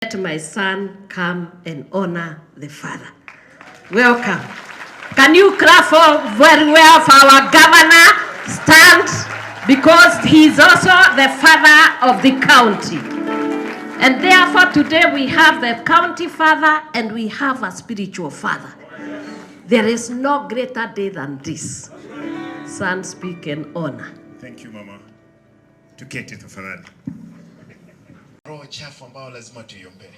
Let my son come and honor the father. Welcome. Can you clap for very well for our governor? Stand, because he is also the father of the county. And therefore today we have the county father and we have a spiritual father. There is no greater day than this. Son, speak and honor. Thank you, mama. Tuketi tafadhali. Roho chafu ambao lazima tuiombee,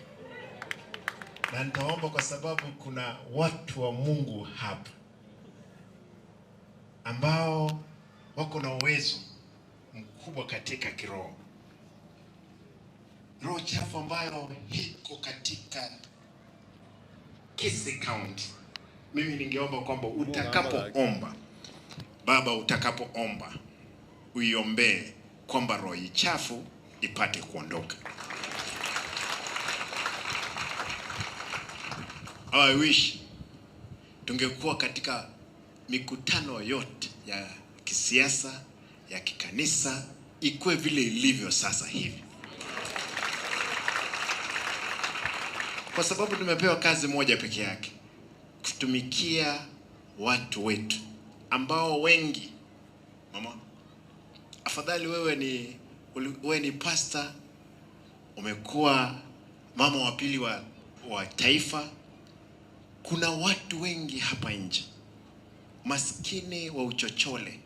na nitaomba kwa sababu kuna watu wa Mungu hapa ambao wako na uwezo mkubwa katika kiroho. Roho chafu ambayo iko katika Kisii County, mimi ningeomba kwamba utakapoomba, Baba, utakapoomba uiombee kwamba roho chafu ipate kuondoka. I wish tungekuwa katika mikutano yote ya kisiasa, ya kikanisa, ikuwe vile ilivyo sasa hivi, kwa sababu tumepewa kazi moja peke yake, kutumikia watu wetu ambao wengi, mama, afadhali wewe ni pastor, umekuwa mama wa pili wa taifa. Kuna watu wengi hapa nje maskini wa uchochole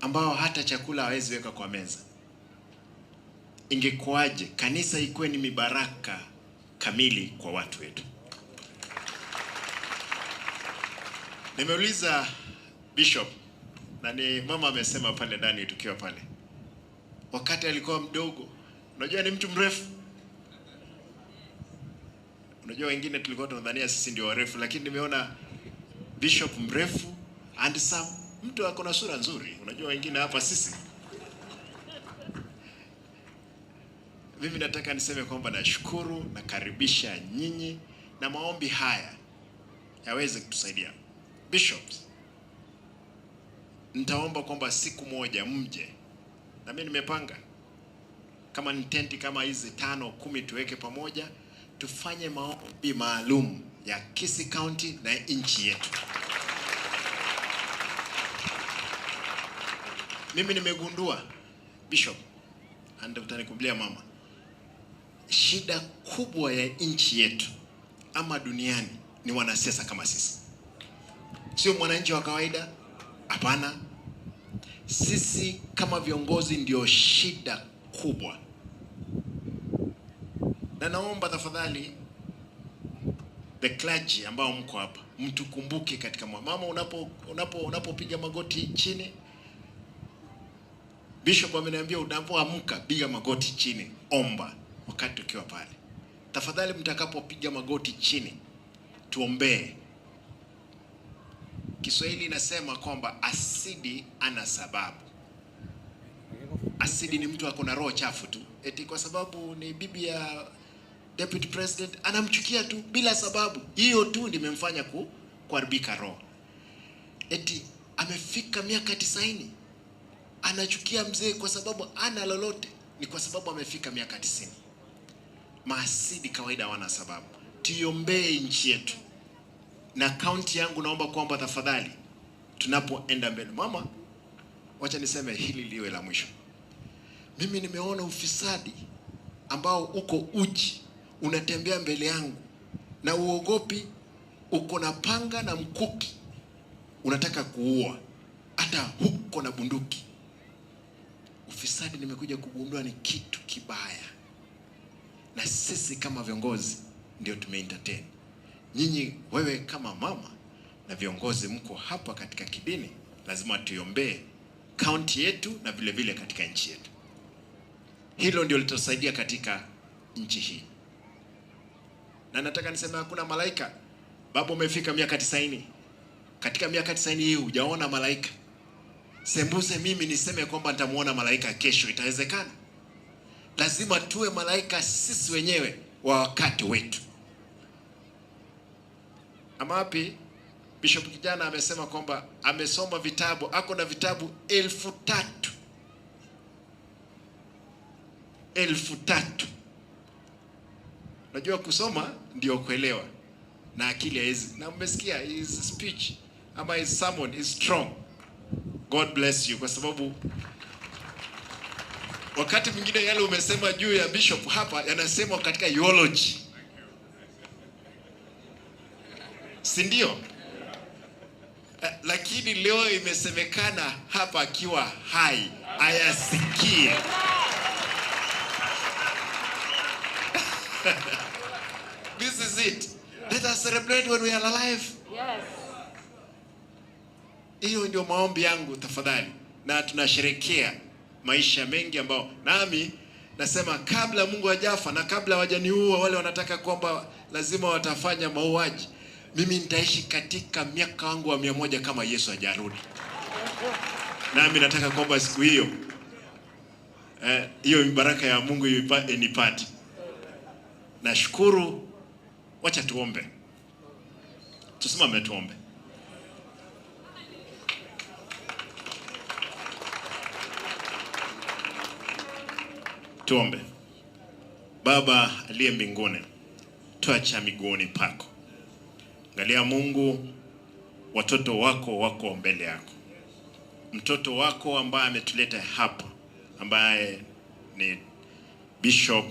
ambao hata chakula hawezi weka kwa meza. Ingekuwaje kanisa ikuwe ni mibaraka kamili kwa watu wetu? Nimeuliza Bishop, na ni mama amesema pale ndani tukiwa pale, wakati alikuwa mdogo, unajua ni mtu mrefu. Unajua wengine tulikuwa tunadhania sisi ndio warefu, lakini nimeona Bishop mrefu, handsome, mtu ako na sura nzuri. Unajua wengine hapa sisi. Mimi nataka niseme kwamba nashukuru, nakaribisha nyinyi na maombi haya yaweze kutusaidia. Bishops, nitaomba kwamba siku moja mje, na mimi nimepanga kama ni tenti kama hizi 5 10 tuweke pamoja, tufanye maombi maalum ya Kisii County na nchi yetu. Mimi nimegundua, Bishop, and utanikubalia mama, shida kubwa ya nchi yetu ama duniani ni wanasiasa kama sisi. Sio mwananchi wa kawaida, hapana. Sisi kama viongozi ndio shida kubwa. Na naomba tafadhali the clergy ambao mko hapa, mtukumbuke katika mama, unapopiga magoti chini. Bishop ameniambia unapoamka piga magoti chini, omba wakati ukiwa pale. Tafadhali mtakapopiga magoti chini tuombee. Kiswahili inasema kwamba asidi ana sababu. Asidi ni mtu ako na roho chafu tu, eti kwa sababu ni bibi ya deputy president anamchukia tu bila sababu. Hiyo tu ndiyo imemfanya kuharibika roho. Eti amefika miaka 90 anachukia mzee kwa sababu ana lolote, ni kwa sababu amefika miaka 90. Maasidi kawaida wana sababu. Tuiombee nchi yetu. Na kaunti yangu naomba kwamba tafadhali tunapoenda mbele, mama, wacha niseme hili liwe la mwisho. Mimi nimeona ufisadi ambao uko uchi unatembea mbele yangu na uogopi, uko na panga na mkuki unataka kuua, hata huko na bunduki. Ufisadi nimekuja kugundua ni kitu kibaya, na sisi kama viongozi ndio tumeentertain. Nyinyi, wewe kama mama na viongozi mko hapa katika kidini, lazima tuiombee kaunti yetu na vile vile katika nchi yetu. Hilo ndio litasaidia katika nchi hii. Na nataka niseme hakuna malaika. Baba, umefika miaka 90. Katika miaka 90 hii hujaona malaika. Sembuse mimi niseme kwamba nitamuona malaika kesho, itawezekana? Lazima tuwe malaika sisi wenyewe wa wakati wetu. Amapi Bishop kijana amesema kwamba amesoma vitabu, ako na vitabu 3000. 3,000. Najua kusoma ndio kuelewa na akili haizi. Na mmesikia his speech ama his sermon is strong. God bless you, kwa sababu wakati mwingine yale umesema juu ya bishop hapa yanasemwa katika eulogy, si ndio? Lakini leo imesemekana hapa akiwa hai ayasikie. This is it. Let us celebrate when we are alive. Yes. Hiyo ndio maombi yangu tafadhali. Na tunasherehekea maisha mengi ambao nami nasema kabla Mungu hajafa na kabla hawajaniua wale wanataka kwamba lazima watafanya mauaji, mimi nitaishi katika miaka wangu wa 100 kama Yesu hajarudi. Nami nataka kwamba siku hiyo hiyo baraka ya Mungu inipate. Nashukuru. Wacha tuombe. Tusimame tuombe. Tuombe. Baba aliye mbinguni, tuacha miguuni pako. Angalia Mungu, watoto wako wako mbele yako. Mtoto wako ambaye ametuleta hapa, ambaye ni Bishop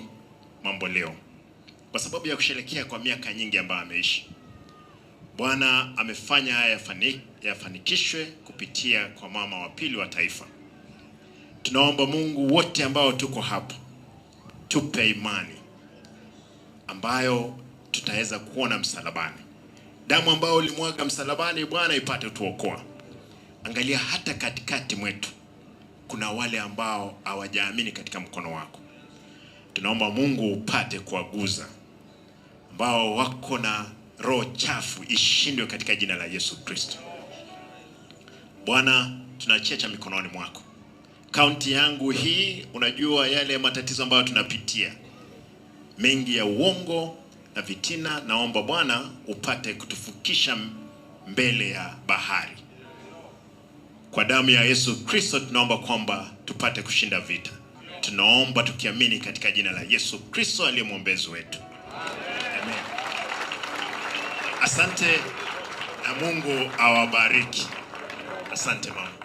Mamboleo, kwa sababu ya kusherehekea kwa miaka nyingi ambayo ameishi. Bwana amefanya haya yafanikishwe kupitia kwa mama wa pili wa taifa. Tunaomba Mungu wote ambao tuko hapa, tupe imani ambayo tutaweza kuona msalabani. Damu ambayo ulimwaga msalabani Bwana ipate tuokoa. Angalia hata katikati mwetu kuna wale ambao hawajaamini katika mkono wako. Tunaomba Mungu upate kuwaguza, ambao wako na roho chafu ishindwe katika jina la Yesu Kristo. Bwana, tunachecha mikononi mwako. Kaunti yangu hii, unajua yale matatizo ambayo tunapitia, mengi ya uongo na vitina. Naomba Bwana upate kutufukisha mbele ya bahari. Kwa damu ya Yesu Kristo tunaomba kwamba tupate kushinda vita. Tunaomba tukiamini katika jina la Yesu Kristo aliye mwombezi wetu. Amen. Asante na Mungu awabariki. Asante mama.